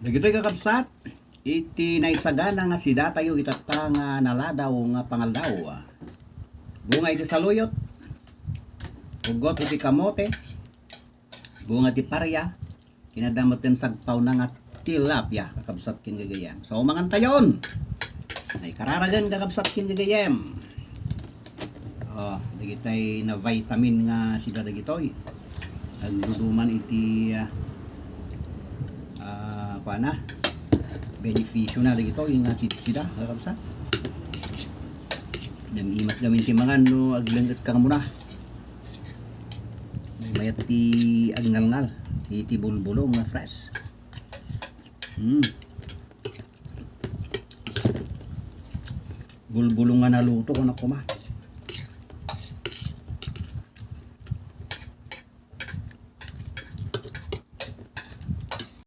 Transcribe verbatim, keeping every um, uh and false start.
Dagitoy, kakabsat, iti naisagana nga sidatayo itatta nga naladaw nga pangaldaw. Bunga iti saluyot, ugot iti kamote, bunga iti paria, kinadamot ken sagpawna nga tilapia, kakabsat ken gagayyem. So, mangantayon! Ay, kararagen, kakabsat ken gagayyem. Oh, dagitay na vitamin nga sida dagitoy. Agduduman iti, ah, ah, kuana, benepisyo na dagitoy nga sid-, sida, kakabsat. Namimat gamin ti mangan no aglenget ka muna. Mayat ti agnalngal, iti bulbulong nga fresh. Hmm. Bulbulong nga naluto, anak ko, ma.